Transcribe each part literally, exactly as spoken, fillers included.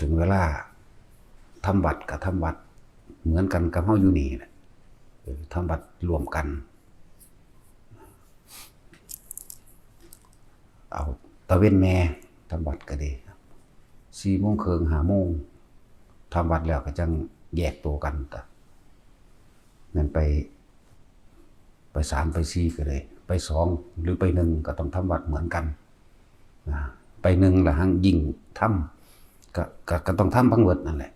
ถึงเวลาทำวัดก็ทำวัดเหมือนกันกับเฮาอยู่นี่แหละ เออ ทำวัดร่วมกัน เอาตะเว็นแหน่ ทำวัดก็ดี สี่โมงครึ่ง ห้าโมง ทำวัดแล้วก็จั่งแยกตัวกัน ก็แม่นไป ไปสาม ไปสี่ก็ได้ ไปสอง หรือไปหนึ่งก็ต้องทำวัดเหมือนกันนะ ไปหนึ่งละหังยิ่งทำ ก็ ก็ ก็ต้องทำทั้งเบิดนั่นแหละ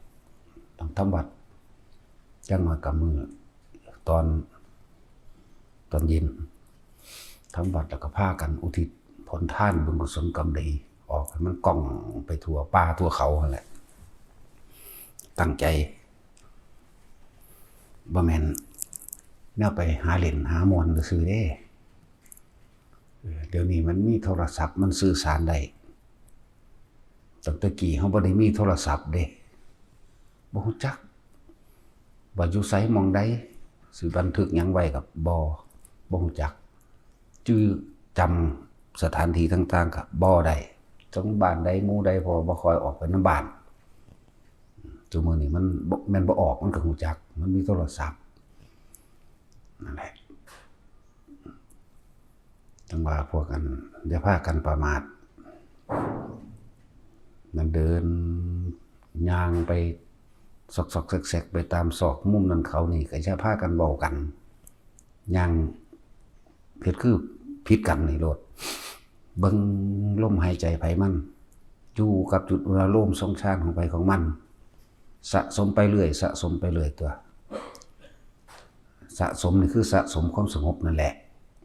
ต้องทำวัด จั่งน้อยก็มื้อ ตอน ตอนเย็น ทำวัดแล้วก็พากันอุทิศผลทานบุญกุศลกรรมดี ออกให้มันก้องไปทั่วป่าทั่วเขาหั่นแหละ ตั้งใจ บ่แม่นแนวไปหาเล่นหาม่วนซื่อๆเด้ เออ เดี๋ยวนี้มันมีโทรศัพท์ มันสื่อสารได้ ตั้งแต่กี้เฮาบ่ได้มีโทรศัพท์เด้ บ่ฮู้จักว่าอยู่ไสหม่องใด สิบันทึกหยังไว้ก็บ่ บ่ฮู้จัก จื่อจำสถานที่ต่างๆก็บ่ได้ จักบ้านใดหมู่ใด เพราะว่าบ่ค่อยออกไปนำบ้าน ซุมื้อนี้มันบ่ แม่นบ่ออก มันก็ฮู้จัก มันมีโทรศัพท์ นั่นแหละ จั่งว่าพวกอัน อย่าพากันประมาท มันเดินย่างไปซอกๆแซกๆ ไปตามซอกมุมนั่นเขานี่ ก็อย่าพากันเว้ากัน ย่างเฮ็ดคือผิดกันนี่โลด เบิ่งลมหายใจไผมัน อยู่กับจุดอุณาโลมทรงฌานของไผของมัน สะสมไปเรื่อย สะสมไปเรื่อยตัว สะสมนี่คือสะสมความสงบนั่นแหละ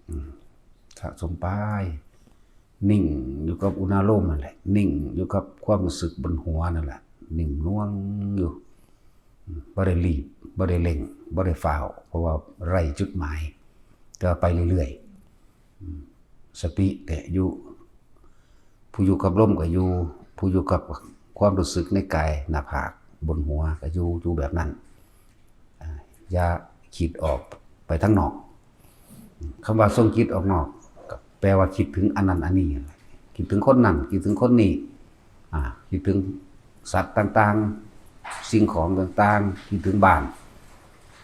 อืม สะสมไป นิ่งอยู่กับอุณาโลมนั่นแหละ นิ่งอยู่กับความรู้สึกบนหัวนั่นแหละ นิ่งน่วงอยู่ อืม บ่ได้รีบ บ่ได้เร่ง บ่ได้ฟ้าว เพราะว่าไร้จุดหมาย แต่ว่าไปเรื่อยๆ อืม สติแต่อยู่ ผู้อยู่กับลมก็อยู่ ผู้อยู่กับความรู้สึกในกายหน้าผากบนหัวก็อยู่ อยู่แบบนั้น อ่า อย่าคิดออกไปทางนอก คำว่าส่งจิตออกนอก ก็แปลว่าคิดถึงอันนั้นอันนี้นั่นแหละ คิดถึงคนนั้น คิดถึงคนนี้ อ่า คิดถึงสัตว์ต่างๆ สิ่งของต่างๆ คิดถึงบ้าน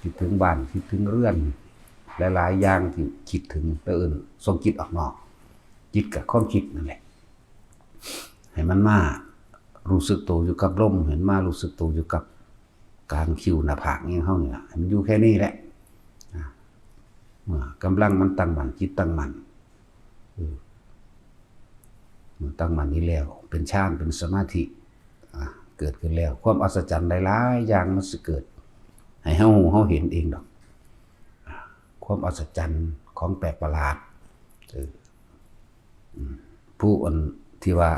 คิดถึงบ้าน คิดถึงเรือน หลายๆอย่างที่คิดถึง เพิ่นเอิ้นส่งจิตออกนอก จิตกับความคิดนั่นแหละ ให้มันมารู้สึกตัวอยู่กับลม ให้มันมารู้สึกตัวอยู่กับกลางคิ้วหน้าผากนี่เฮานี่ล่ะ ให้มันอยู่แค่นี้แหละ อ่า เมื่อกำลังมันตั้งมั่น จิตตั้งมั่น เออ มันตั้งมั่นนี่แล้ว เป็นฌาน เป็นสมาธิ อ่า เกิดขึ้นแล้ว ความอัศจรรย์หลายๆอย่างมันสิเกิด ให้เฮาฮู้เฮาเห็นเองดอก อ่า ความอัศจรรย์ของแปลกประหลาด เออ อืม ผู้อันที่ว่า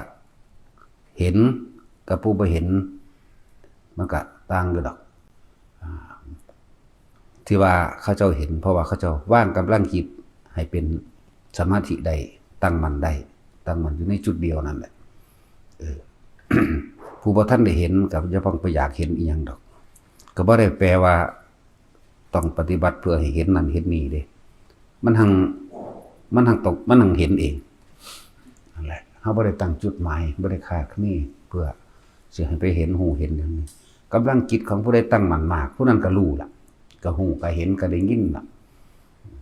เห็นกับผู้บ่เห็น มันก็ต่างอยู่ดอก อ่า ที่ว่าเขาเจ้าเห็น เพราะว่าเขาเจ้าวางกำลังจิตให้เป็นสมาธิได้ ตั้งมั่นได้ ตั้งมั่นอยู่ในจุดเดียวนั่นแหละ เออ ผู้บ่ทันได้เห็นก็อย่าเพิ่งไปอยากเห็นอีหยังดอก ก็บ่ได้แปลว่าต้องปฏิบัติเพื่อให้เห็นนั่นเห็นนี่เด้ มันหัง มันหังตก มันหังเห็นเอง นั่นแหละ เฮาบ่ได้ตั้งจุดหมาย บ่ได้คาดคะเนเพื่อสิให้ไปเห็นฮู้เห็นหยังนี่ กำลังจิตของผู้ใดตั้งมั่นมาก ผู้นั้นก็ฮู้ล่ะ ก็ฮู้ ก็เห็น ก็ได้ยินล่ะ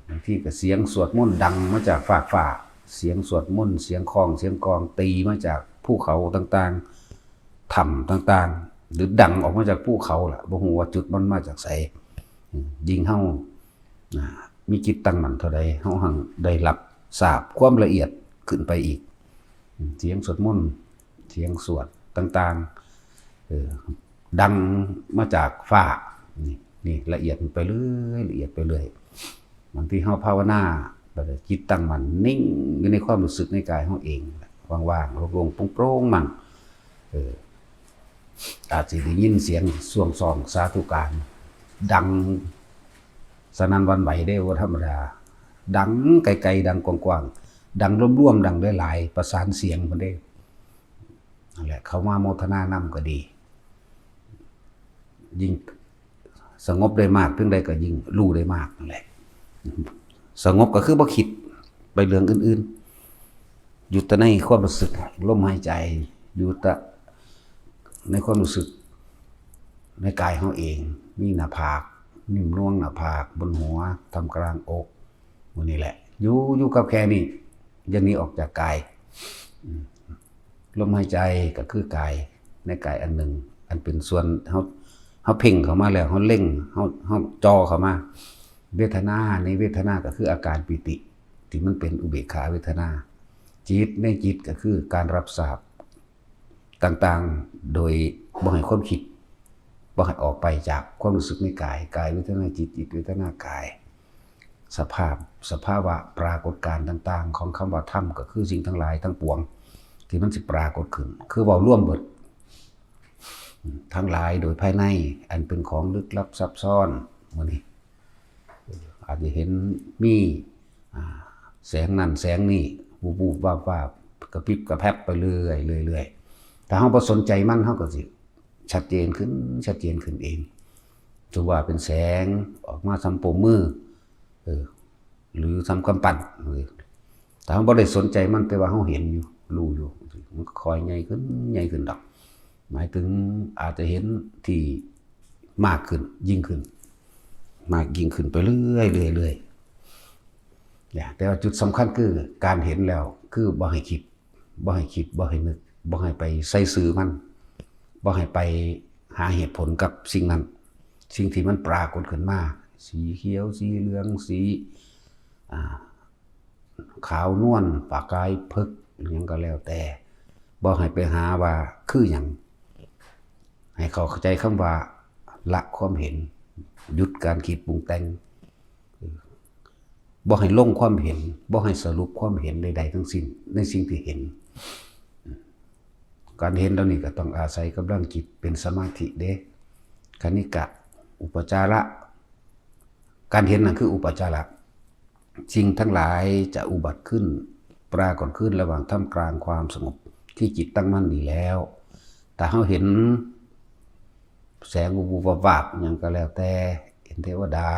บางทีก็เสียงสวดมนต์ดังมาจากฟากฟ้า เสียงสวดมนต์ เสียงฆ้อง เสียงกลองตีมาจากภูเขาต่างๆ ถ้ำต่างๆ หรือดังออกมาจากภูเขาล่ะ บ่ฮู้ว่าจุดมันมาจากไส อืม ยิ่งเฮา อ่า มีจิตตั้งมั่นเท่าใด เฮาหังได้รับทราบความละเอียดขึ้นไปอีก อืม เสียงสวดมนต์ เสียงสวดต่างๆ เออ ดังมาจากฟ้า นี่ นี่ละเอียดไปเรื่อย ละเอียดไปเรื่อย บางทีเฮาภาวนา บัดนี้จิตตั้งมั่นนิ่งอยู่ในความรู้สึกในกายเฮาเอง ว่างๆ โล่งๆ โปร่งๆ มั่ง เออ อาจสิได้ยินเสียงซวงซองสาธุการ ดังสนั่นหวั่นไหวเด้ บ่ธรรมดา ดังไกลๆ ดังกว้างๆ ดังรวมๆ ดังหลายๆ ประสานเสียงพุ้นเด้ นั่นแหละ เข้ามาโมทนานำก็ดี ยิ่งสงบได้มากเพียงใดก็ยิ่งรู้ได้มากนั่นแหละ สงบก็คือบ่คิดไปเรื่องอื่นๆ อยู่แต่ในความรู้สึก ลมหายใจ อยู่แต่ ในความรู้สึก ในกายเฮาเอง มีหน้าผาก นิ่มนวลหน้าผาก บนหัว ท่ามกลางอก หมู่นี้แหละ อยู่ อยู่กับแค่นี้ อย่าหนีออกจากกาย อืม ลมหายใจก็คือกาย ในกายอันหนึ่ง อันเป็นส่วน เฮา เฮาเพ่งเข้ามาแล้ว เฮาเล็ง เฮา เฮาจ่อเข้ามา เวทนา ในเวทนาก็คืออาการปีติ ที่มันเป็นอุเบกขาเวทนา จิต ในจิตก็คือการรับทราบต่างๆ โดยบ่ให้ความคิด บ่ให้ออกไปจากความรู้สึกในกาย กายเวทนาจิต จิตเวทนากาย สภาพ สภาวะปรากฏการณ์ต่างๆ ของคำว่าธรรม ก็คือสิ่งทั้งหลายทั้งปวง ที่มันสิปรากฏขึ้น คือเว้ารวมเบิด ทั้งหลายโดยภายใน อันเป็นของลึกลับซับซ้อน หมู่นี้ อาจจะเห็นมี อ่า แสงนั่นแสงนี่ วูบๆ วาบๆ กระพริบกระแพรบไปเรื่อยๆ เรื่อยๆ ถ้าเฮาบ่สนใจมัน เฮาก็สิชัดเจนขึ้น ชัดเจนขึ้นเอง ถือว่าเป็นแสงออกมาส่ำโป้งมือ เออ หรือส่ำกำปั้น เออ ถ้าเฮาบ่ได้สนใจมัน แต่ว่าเฮาเห็นอยู่ รู้อยู่ มันก็ค่อยใหญ่ขึ้น ใหญ่ขึ้นดอก หมายถึงอาจจะเห็นที่มากขึ้น ยิ่งขึ้น มากยิ่งขึ้นไปเรื่อยๆ เรื่อยๆ เนี่ย แต่ว่าจุดสำคัญคือการเห็นแล้ว คือบ่ให้คิด บ่ให้คิด บ่ให้นึก บ่ให้ไปใส่ซื่อมัน บ่ให้ไปหาเหตุผลกับสิ่งนั้น สิ่งที่มันปรากฏขึ้นมา สีเขียว สีเหลือง สี อ่า ขาวนวล ประกายผึก อิหยังก็แล้วแต่ บ่ให้ไปหาว่าคือหยัง ให้เข้าใจคำว่า ละความเห็น หยุดการคิดปรุงแต่ง บ่ให้ลงความเห็น บ่ให้สรุปความเห็นใดๆ ทั้งสิ้น ในสิ่งที่เห็น การเห็นเหล่านี้ก็ต้องอาศัยกำลังจิตเป็นสมาธิเด้ คณิกะ อุปจาระ การเห็นนั่นคืออุปจาระ สิ่งทั้งหลายจะอุบัติขึ้น ปรากฏขึ้นระหว่างท่ามกลางความสงบที่จิตตั้งมั่นดีแล้ว ถ้าเฮาเห็นแสงวุบๆ วาบๆ หยังก็แล้วแต่ เห็นเทวดา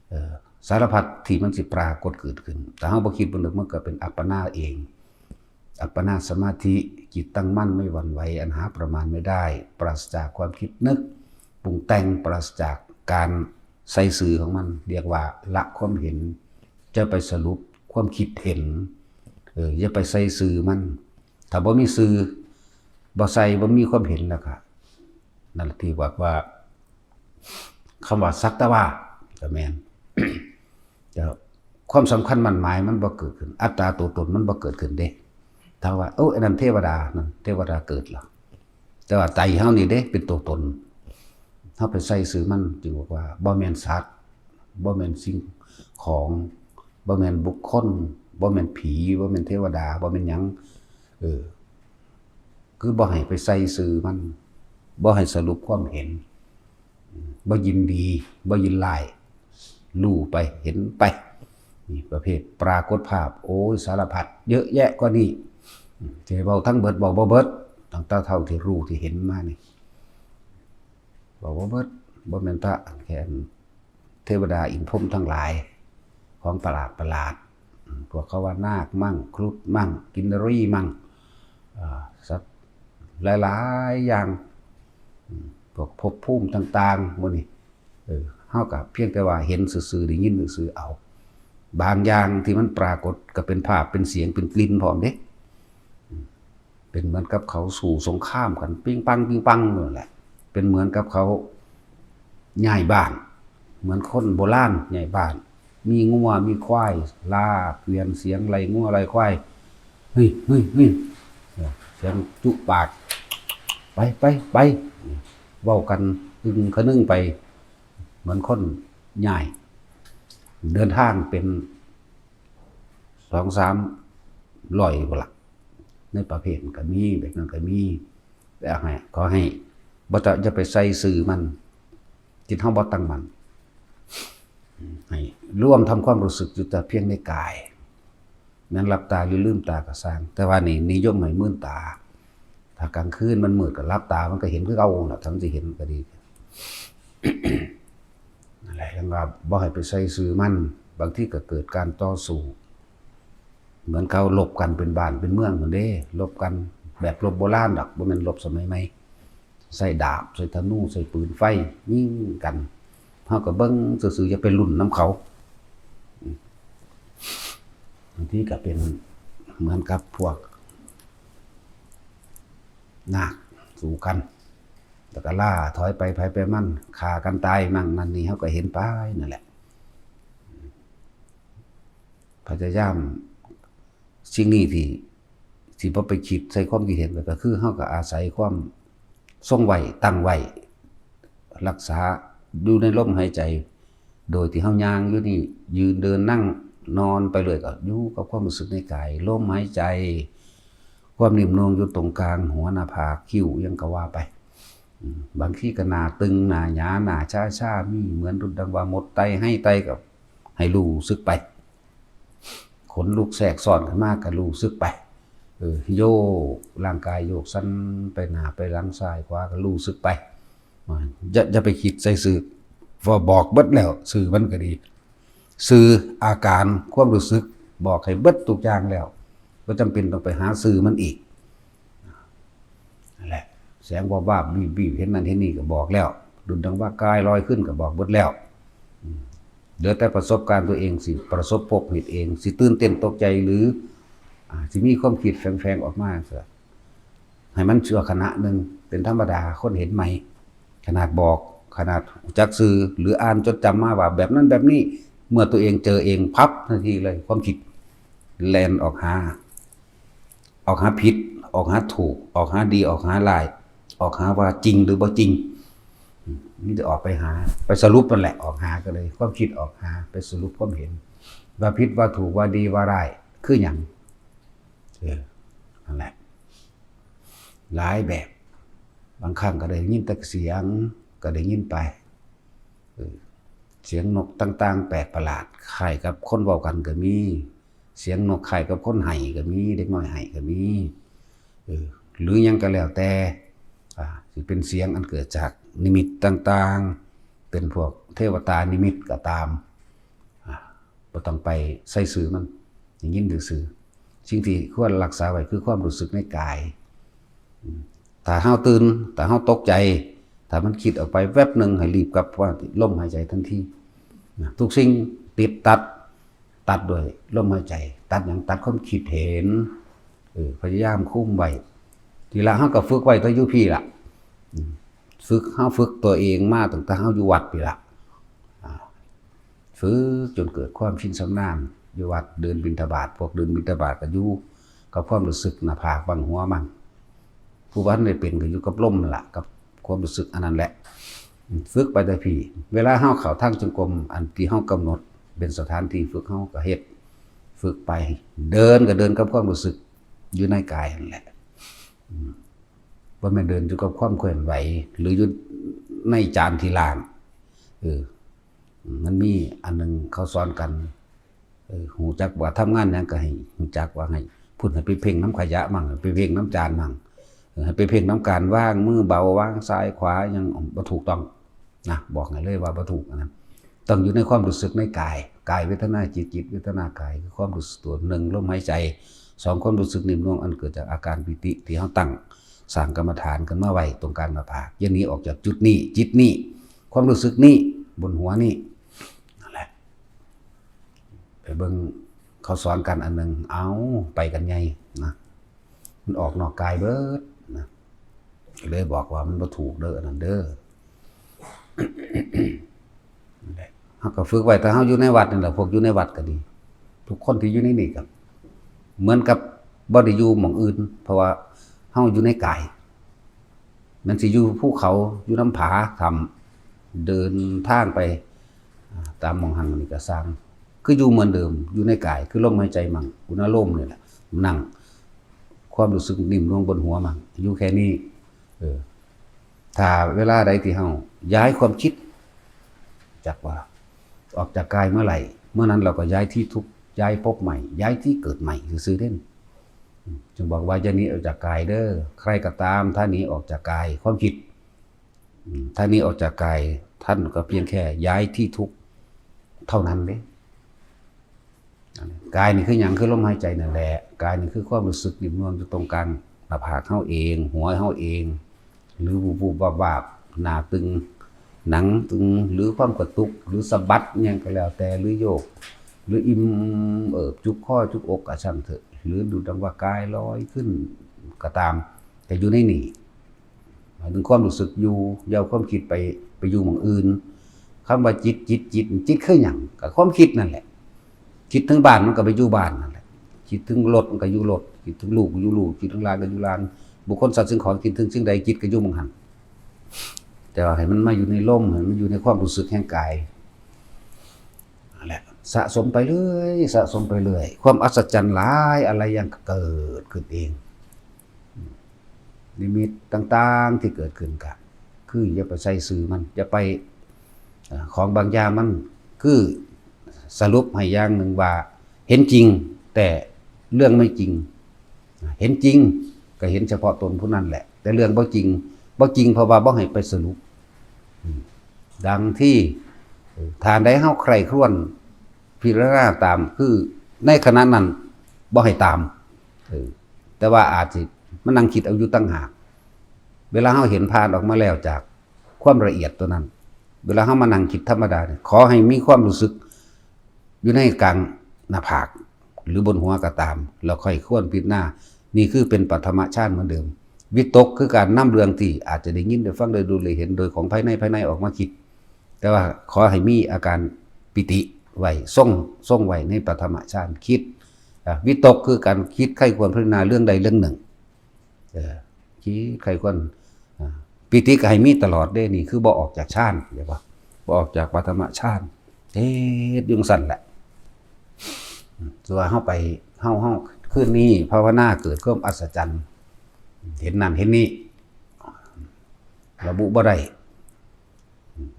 เอ่อ สารพัดที่มันสิปรากฏเกิดขึ้น ถ้าเฮาบ่คิดบ่นึก มันก็เป็นอัปปนาเอง อัปปนาสมาธิ จิตตั้งมั่นไม่หวั่นไหว อันหาประมาณไม่ได้ ปราศจากความคิดนึกปรุงแต่ง ปราศจากการใส่ซื่อของมัน เรียกว่าละความเห็น จะไปสรุปความคิดเห็น เออ อย่าไปใส่ซื่อมัน ถ้าบ่มีซื่อ บ่ใส่ บ่มีความเห็นแล้วก็ นั่นแหละที่บอกว่า คำว่าสักแต่ว่า ก็แม่น แต่ความสำคัญมั่นหมายมันบ่เกิดขึ้น อัตตาตัวตนมันบ่เกิดขึ้นเด้ ถ้าว่า โอ้ อันนั้นเทวดา นั่นเทวดาเกิดแล้ว แต่ว่าใจเฮานี่เด้ เป็นตัวตน เฮาไปใส่ซื่อมัน จึงบอกว่า บ่แม่นสัตว์ บ่แม่นสิ่งของ บ่แม่นบุคคล บ่แม่นผี บ่แม่นเทวดา บ่แม่นหยัง เออ คือบ่ให้ไปใส่ซื่อมัน บ่ให้สรุปความเห็น บ่ยินดี บ่ยินร้าย รู้ไป เห็นไป นี่ประเภทปรากฏภาพ โอ้ย สารพัด เยอะแยะกว่านี้ จะให้เว้าทั้งเบิด เว้าบ่เบิด ตั้งแต่เท่าที่รู้ที่เห็นมานี่ เว้าบ่เบิด บ่แม่นแต่แค่เทวดาอินทร์พรหมทั้งหลาย ของประหลาดประหลาด อืม พวกเขาว่านาคมั่ง ครุฑมั่ง กินนรีมั่ง อ่า สัตว์หลายๆ อย่าง อืม พวกภพภูมิต่างๆ หมู่นี้ เออ เฮาก็เพียงแต่ว่าเห็นซื่อๆ ได้ยินซื่อๆ เอา บางอย่างที่มันปรากฏก็เป็นภาพ เป็นเสียง เป็นกลิ่นพร้อมเด้ อืม เป็นเหมือนกับเขาสู้สงครามกัน ปิ้งปัง ปิ้งปังนั่นแหละ เป็นเหมือนกับเขาย้ายบ้าน เหมือนคนโบราณย้ายบ้าน มีงัว มีควาย ลาเกวียน เสียงไล่งัวไล่ควาย เฮ้ย เฮ้ย เฮ้ย เสียงจุปาก ไป ไป ไป เว้ากันอึงคะนึงไป เหมือนคนย้าย เดินทางเป็น สองสามร้อยพุ้นล่ะ ในประเภทนั้นก็มี แบบนั้นก็มี แต่ให้ ขอให้บ่ต้อง อย่าไปใส่ซื่อมัน จิตเฮาบ่ตั้งมั่น ให้รวมทำความรู้สึกอยู่แต่เพียงในกาย แม้นหลับตาหรือลืมตาก็ซ่าง แต่ว่านี่นิยมให้มืนตา ถ้ากลางคืนมันมืดก็หลับตา มันก็เห็นคือเก่าน่ะ ทั้งที่เห็นก็ดี นั่นแหละ ยังว่าบ่ให้ไปใส่ซื่อมัน บางทีก็เกิดการต่อสู้ เหมือนเขารบกันเป็นบ้านเป็นเมืองนั่นเด้ รบกันแบบรบโบราณดอก บ่แม่นรบสมัยใหม่ ใส่ดาบ ใส่ธนู ใส่ปืนไฟ ยิงกัน เฮาก็เบิ่งซื่อๆ อย่าไปลุ้นนำเขา บางทีก็เป็นเหมือนกับพวกนาคสู้กัน แล้วก็ล่าถอยไปไผไปมัน ฆ่ากันตายมั่ง นั่นนี่ เฮาก็เห็นไปนั่นแหละ พยายาม สิ่งนี้ที่ ที่บ่ไปคิดใส่ความคิดเห็น ก็คือเฮาก็อาศัยความทรงไว้ ตั้งไว้ รักษาอยู่ในลมหายใจ โดยที่เฮาย่างอยู่นี่ ยืนเดินนั่งนอนไปเลย ก็อยู่กับความรู้สึกในกาย ลมหายใจ ความนิ่มนวลอยู่ตรงกลางหัว หน้าผาก คิ้ว อิหยังก็ว่าไป อืม บางทีก็หน้าตึง หน้าหยา หน้าชาๆ มีเหมือนดังว่ามดไต่ไฮไต่ ก็ให้รู้สึกไป ขนลุกแทรกซ้อนขึ้นมาก็รู้สึกไป เออ โยกร่างกาย โยกสั่นไปหน้าไปหลัง ซ้ายขวาก็รู้สึกไป อ่า อย่า อย่าไปคิดใส่ซื่อ เพราะบอกเบิดแล้ว ซื่อมันก็ดี ซื่ออาการความรู้สึก บอกให้เบิดทุกอย่างแล้ว บ่จำเป็นต้องไปหาซื่อมันอีก นั่นแหละ แสงวาบวาบวิบวิบ เห็นนั่นเห็นนี่ก็บอกแล้ว ดุจดังว่ากายลอยขึ้นก็บอกเบิดแล้ว อืม เหลือแต่ประสบการณ์ตัวเอง สิประสบพบเห็นเอง สิตื่นเต้นตกใจ หรือ อ่า สิมีความคิดแฝงๆ ออกมา ก็ให้มันชั่วขณะหนึ่ง เป็นธรรมดา คนเห็นใหม่ ขนาดบอก ขนาดรู้จักซื่อ หรืออ่านจดจำมาว่าแบบนั้นแบบนี้ เมื่อตัวเองเจอเอง พับ ทันทีเลย ความคิดแล่นออกหา ออกหาผิด ออกหาถูก ออกหาดี ออกหาร้าย ออกหาว่าจริงหรือบ่จริง อืม มีแต่ออกไปหา ไปสรุปนั่นแหละ ออกหาก็เลย ความคิดออกหา ไปสรุปความเห็น ว่าผิดว่าถูก ว่าดีว่าร้าย คือหยัง เออ นั่นแหละ หลายแบบ บางครั้งก็ได้ยินแต่เสียง ก็ได้ยินไป เออ เสียงนกต่างๆ แปลกประหลาด คล้ายกับคนเว้ากันก็มี เสียงนกคล้ายกับคนไห้ก็มี เด็กน้อยไห้ก็มี เออ หรือหยังก็แล้วแต่ อ่า สิเป็นเสียงอันเกิดจากนิมิตต่างๆ เป็นพวกเทวตานิมิตก็ตาม อ่า บ่ต้องไปใส่ซื่อมัน ได้ยินซื่อๆ สิ่งที่ควรรักษาไว้คือความรู้สึกในกาย อืม ถ้าเฮาตื่น ถ้าเฮาตกใจ ถ้ามันคิดออกไปแวบหนึ่ง ให้รีบกลับว่าลมหายใจทันที นะ ทุกสิ่งติดตัด ตัดด้วยลมหายใจ ตัดหยัง ตัดความคิดเห็น เออ พยายามคุมไว้ ทีละเฮาก็ฝึกไว้แต่อยู่พี้ล่ะ อืม ฝึก เฮาฝึกตัวเองมาตั้งแต่เฮาอยู่วัดพี้ล่ะ อ่า ฝึกจนเกิดความชินชำนาญ อยู่วัดเดินบิณฑบาต พวกเดินบิณฑบาตก็อยู่กับความรู้สึกหน้าผากบังหัวมั่ง ผู้บ่ทันได้เป็นก็อยู่กับลมนั่นล่ะ กับความรู้สึกอันนั้นแหละ ฝึกไปแต่พี้ เวลาเฮาเข้าทางจงกรม อันที่เฮากำหนดเป็นสถานที่ฝึก เฮาก็เฮ็ด ฝึกไป เดินก็เดินกับความรู้สึกอยู่ในกายนั่นแหละ อืม บ่แม่นเดินอยู่กับความเคลื่อนไหว หรืออยู่ในจานที่ล้าง เออ มันมีอันหนึ่งเขาสอนกัน เออ รู้จักว่าทำงานหยังก็ให้รู้จักว่าให้ พุ้นให้ไปเพ่งนำขยะมั่ง ให้ไปเพ่งนำจานมั่ง เออ ให้ไปเพ่งนำการวางมือเบา วางซ้ายขวา หยังบ่ถูกต้องนะ บอกให้เลยว่าบ่ถูกอันนั้น ต้องอยู่ในความรู้สึกในกาย กายเวทนาจิต จิตเวทนากาย คือความรู้สึกตัว หนึ่ง ลมหายใจ สอง ความรู้สึกนิ่มนวลอันเกิดจากอาการปีติที่เฮาตั้ง สร้างกรรมฐานขึ้นมาไว้ตรงกลางหน้าผาก อย่าหนีออกจากจุดนี้ จิตนี้ ความรู้สึกนี้ บนหัวนี้ นั่นแหละ ไปเบิ่งเขาสอนกันอันหนึ่ง เอา ไปกันใหญ่นะ มันออกนอกกายเบิดนะ เลยบอกว่ามันบ่ถูกเด้อ อันนั้นเด้อ นั่นแหละ เฮาก็ฝึกไว้ แต่เฮาอยู่ในวัดนี่แหละ พวกอยู่ในวัดก็ดี ทุกคนที่อยู่ในนี่ก็เหมือนกับบ่ได้อยู่หม่องอื่น เพราะว่าเฮาอยู่ในกาย มันสิอยู่ภูเขา อยู่นำผา ถ้ำ เดินทางไป อ่า ตามหม่องหั้นนี่ก็ซ่าง คืออยู่เหมือนเดิม อยู่ในกาย คือลมหายใจมั่ง อุณาโลมนี่แหละ นั่ง ความรู้สึกนิ่มนวลบนหัวมั่ง อยู่แค่นี้ เออ ถ้าเวลาใดที่เฮาย้ายความคิด จักว่าออกจากกายเมื่อไหร่ เมื่อนั้นเราก็ย้ายที่ทุกข์ ย้ายภพใหม่ ย้ายที่เกิดใหม่ซื่อๆเด้น จึงบอกว่าอย่าหนีออกจากกายเด้อ ใครก็ตาม ถ้าหนีออกจากกาย ความคิด อืม ถ้าหนีออกจากกาย ท่านก็เพียงแค่ย้ายที่ทุกข์เท่านั้นเด้ กายนี่คือหยัง คือลมหายใจนั่นแหละ กายนี่คือความรู้สึกนิ่มนวลอยู่ตรงกลางหน้าผากเฮาเอง หัวเฮาเอง หรือวุบๆวาบๆ หน้าตึง หนังตึง หรือความกระตุก หรือสะบัดอิหยังก็แล้วแต่ หรือโยก หรืออิ่มเอิบจุกคอจุกอกก็ช่างเถอะ หรือดูดังว่ากายลอยขึ้นก็ตาม แต่อยู่ในนี่ หมายถึงความรู้สึกอยู่ อย่าเอาความคิดไป ไปอยู่หม่องอื่น คำว่าจิต จิต จิต จิตคือหยัง ก็ความคิดนั่นแหละ คิดถึงบ้านมันก็ไปอยู่บ้านนั่นแหละ คิดถึงรถมันก็อยู่รถ คิดถึงลูกก็อยู่ลูก คิดถึงหลานก็อยู่หลาน บุคคลสัตว์สิ่งของ คิดถึงสิ่งใด จิตก็อยู่หม่องหั้น แต่ว่าให้มันมาอยู่ในลม ให้มันอยู่ในความรู้สึกแห่งกาย นั่นแหละ สะสมไปเรื่อย สะสมไปเรื่อย ความอัศจรรย์หลายอะไรยังเกิดขึ้นเอง นิมิตต่างๆที่เกิดขึ้นก็คืออย่าไปใส่ซื่อมัน อย่าไป เอ่อ ของบางอย่างมันคือสรุปให้อย่างหนึ่งว่า เห็นจริง แต่เรื่องไม่จริง เห็นจริงก็เห็นเฉพาะตนผู้นั้นแหละ แต่เรื่องบ่จริง บ่จริงเพราะว่าบ่ให้ไปสรุป อืม ดังที่ เอ่อ ถ้าอันใดเฮาใคร่ครวญพิจารณาตาม คือในขณะนั้นบ่ให้ตาม เออ แต่ว่าอาจสิมานั่งคิดเอาอยู่ต่างหาก เวลาเฮาเห็นผ่านออกมาแล้วจากความละเอียดตัวนั้น เวลาเฮามานั่งคิดธรรมดาเนี่ย ขอให้มีความรู้สึกอยู่ในกลางหน้าผาก หรือบนหัวก็ตาม แล้วค่อยครวญพิจารณา นี่คือเป็นปฐมฌานเหมือนเดิม วิตกคือการนำเรื่องที่อาจจะได้ยินได้ฟังได้ดูได้เห็นโดยของภายในภายในออกมาคิด แต่ว่าขอให้มีอาการปีติไว้ ทรง ทรงไว้ในปฐมฌาน คิด อ่ะ วิตกคือการคิดใคร่ครวญพิจารณาเรื่องใดเรื่องหนึ่ง เออ คิดใคร่ครวญ อ่ะ ปีติก็ให้มีตลอดเด้ นี่คือบ่ออกจากฌาน เห็นบ่ บ่ออกจากปฐมฌาน เฮ็ดอยู่จั่งซั่นแหละ อืม ส่วนเฮาไป เฮา เฮา คืนนี้ภาวนาเกิดความอัศจรรย์ เห็นนั่นเห็นนี่ ระบุบ่ได้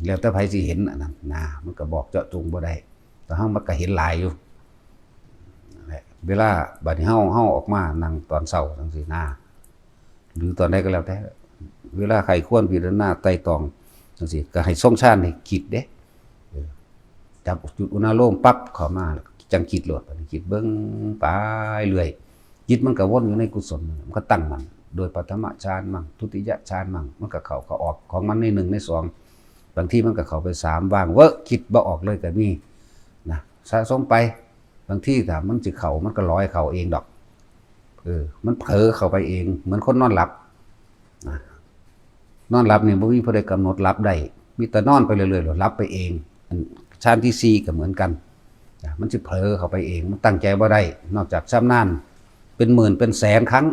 แล้วแต่ไผสิเห็นอันนั้นนะ มันก็บอกเจาะจงบ่ได้ แต่เฮามันก็เห็นหลายอยู่ นั่นแหละ เวลาบัดนี้เฮา เฮาออกมานั่งตอนเช้าจั่งซี้นะ หรือตอนใดก็แล้วแต่ เวลาใคร่ครวญพิจารณาไตร่ตรองจั่งซี้ ก็ให้ทรงฌานให้คิดเด้ เออ จับจุดอุณาโลมปั๊บเข้ามา แล้วก็จั่งคิดโลด บัดนี้คิดเบิ่งไปเรื่อย จิตมันก็วนอยู่ในกุศล มันก็ตั้งมั่น โดยปฐมฌานมั่ง ทุติยฌานมั่ง มันก็เข้าก็ออกของมันในหนึ่งในสอง บางทีมันก็เข้าไปสาม ว่างเว้อ คิดบ่ออกเลยก็มีนะ สะสมไป บางทีถ้ามันสิเข้า มันก็ลอยเข้าเองดอก เออ มันเผลอเข้าไปเอง เหมือนคนนอนหลับนะ นอนหลับนี่บ่มีผู้ใดกำหนดหลับได้ มีแต่นอนไปเรื่อยๆ แล้วหลับไปเอง อันฌานที่สี่ก็เหมือนกันนะ มันสิเผลอเข้าไปเอง มันตั้งใจบ่ได้ นอกจากชำนาญเป็นหมื่นเป็นแสนครั้ง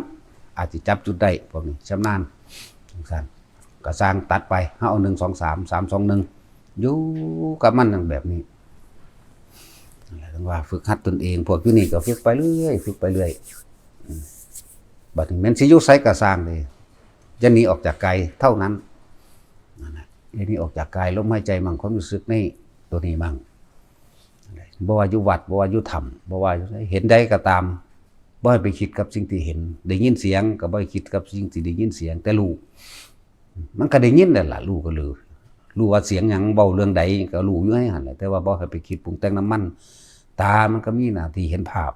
อาจสิจับจุดได้ พวกนี้ชำนาญ จั่งซั้น ก็สร้างตัดไป เฮาเอา หนึ่ง สอง สาม สาม สอง หนึ่ง อยู่กับมันแบบนี้ นั่นแหละ ถึงว่าฝึกหัดตนเอง พวกอยู่นี่ก็ฝึกไปเรื่อย ฝึกไปเรื่อย อืม บัดนี้แม่นสิอยู่ไสก็ซ่างเด้ อย่าหนีออกจากกายเท่านั้น นั่นน่ะ อย่าหนีออกจากกาย ลมหายใจมั่ง ความรู้สึกในตัวนี้มั่ง บ่ว่าอยู่วัด บ่ว่าอยู่ถ้ำ บ่ว่าอยู่ไส เห็นใดก็ตาม บ่ให้ไปคิดกับสิ่งที่เห็น ได้ยินเสียงก็บ่ให้คิดกับสิ่งที่ได้ยินเสียง แต่รู้ มันก็ได้ยินนั่นล่ะ รู้ก็รู้ รู้ว่าเสียงหยัง เว้าเรื่องใดก็รู้อยู่ในหั่นแหละ แต่ว่าบ่ให้ไปคิดปรุงแต่งนำมัน ตามันก็มีหน้าที่เห็นภาพ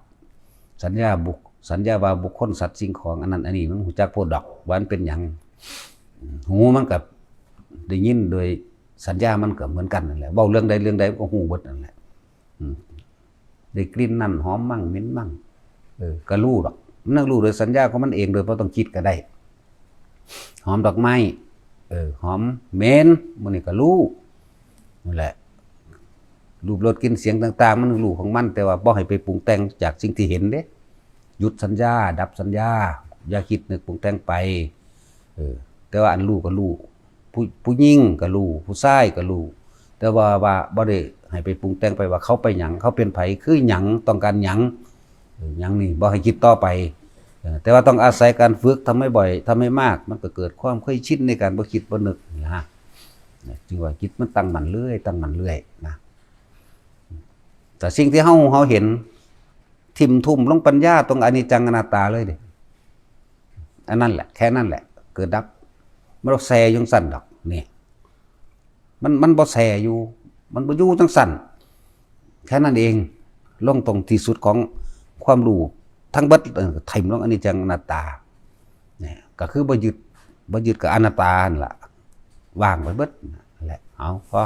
สัญญาบุค สัญญาว่าบุคคล สัตว์ สิ่งของ อันนั้นอันนี้ มันรู้จักโพดดอกว่ามันเป็นหยัง หูมันก็ได้ยินโดยสัญญามันก็เหมือนกันนั่นแหละ เว้าเรื่องใดเรื่องใดมันก็รู้เบิดนั่นแหละ อืม ได้กลิ่นนั่นหอมมั่งเหม็นมั่ง เออ ก็รู้ดอก มันรู้โดยสัญญาของมันเอง โดยบ่ต้องคิดก็ได้ หอมดอกไม้ เออ หอมเหม็น มื้อนี้ก็รู้ นั่นแหละ รูปรสกลิ่นเสียงต่างๆ มันรู้ของมัน แต่ว่าบ่ให้ไปปรุงแต่งจากสิ่งที่เห็นเด้ หยุดสัญญา ดับสัญญา อย่าคิดนึกปรุงแต่งไป เออ แต่ว่าอันรู้ก็รู้ ผู้ ผู้หญิงก็รู้ ผู้ชายก็รู้ แต่ว่า ว่าบ่ได้ให้ไปปรุงแต่งไปว่าเขาไปหยัง เขาเป็นไผ คือหยัง ต้องการหยัง เออ หยังนี่บ่ให้คิดต่อไป เออ แต่ว่าต้องอาศัยการฝึก ทำให้บ่อย ทำให้มาก มันก็เกิดความเคยชินในการบ่คิดบ่นึกนะ นะ จึงว่าจิตมันตั้งมั่นเรื่อย ตั้งมั่นเรื่อยนะ แต่สิ่งที่เฮา เฮาเห็น ทิ่มทุ่มลงปัญญาตรงอนิจจังอนัตตาเลยเด้ อันนั้นแหละ แค่นั้นแหละ เกิดดับ มันบ่แซ่อยู่จั่งซั่นดอก นี่ มัน มันบ่แซ่อยู่ มันบ่อยู่จั่งซั่น แค่นั้นเอง ลงตรงที่สุดของความรู้ทั้งเบิด เออ ถิ่มลงอนิจจังอนัตตา เนี่ย ก็คือบ่ยึด บ่ยึดกับอนัตตาหั่นล่ะ วางไปเบิดนั่นแหละ เอาพอ